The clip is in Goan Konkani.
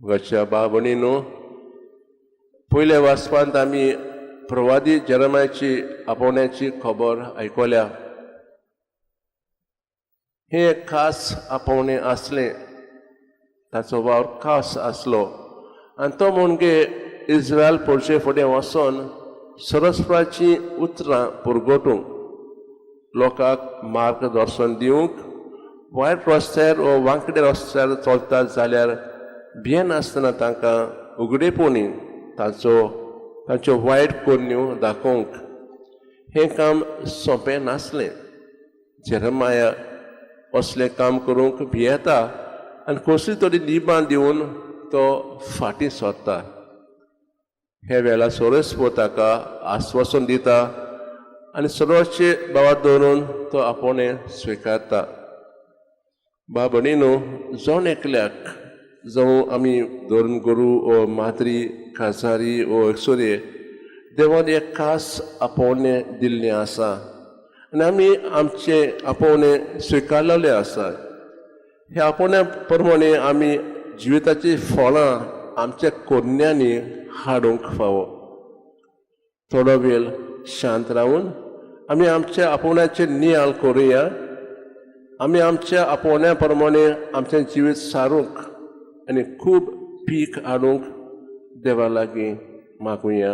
घरच्या भाव भयणींनो, पयल्या वाचपांत आमी प्रवादी जेरमायाची आपोवण्याची खबर आयकल्या. हें एक खास आपोवणें आसलें. ताचो वावर खास आसलो आनी तो म्हणजे इस्रायल पडचे फुडें वचोन सरस्पराचीं उतरां पुरगोटूंक, लोकांक मार्गदर्शन दिवंक, वायट रस्त्यार वो वांकड्या रस्त्यार चलतात जाल्यार भियेनासतना तांकां उगडेपणी तांच्यो वायट करण्यो दाखोवंक. हें काम सोंपें नासलें. जेरमाया असलें काम करूंक भियेता आनी कसली तरी निबां दिवन तो फाटीं सरता. हे वेळार सोरेस्पो ताका आस्वासन दिता आनी सर्वाचे भावार दवरून तो आपोवणें स्विकारता. भाव भयणींनो, जण एकल्याक, जावं आमी धर्मगुरू ओ माद्री, काजारी ओ एकसुरे, देवान एक खास आपोवणें दिल्लें आसा आनी आमी आमचें आपोवणें स्विकारलेलें आसा. ह्या आपोवण्या प्रमाणे आमी जिविताचीं फळां आमच्या कोरण्यांनी हाडूंक फावो. थोडो वेळ शांत रावन आमी आमच्या आपोवण्याचेर नियाळ करुया. आमी आमच्या आपोवण्या प्रमाणे आमचें जिवीत सारूंक आनी खूब पीक हाडूंक देवा लागीं मागुया.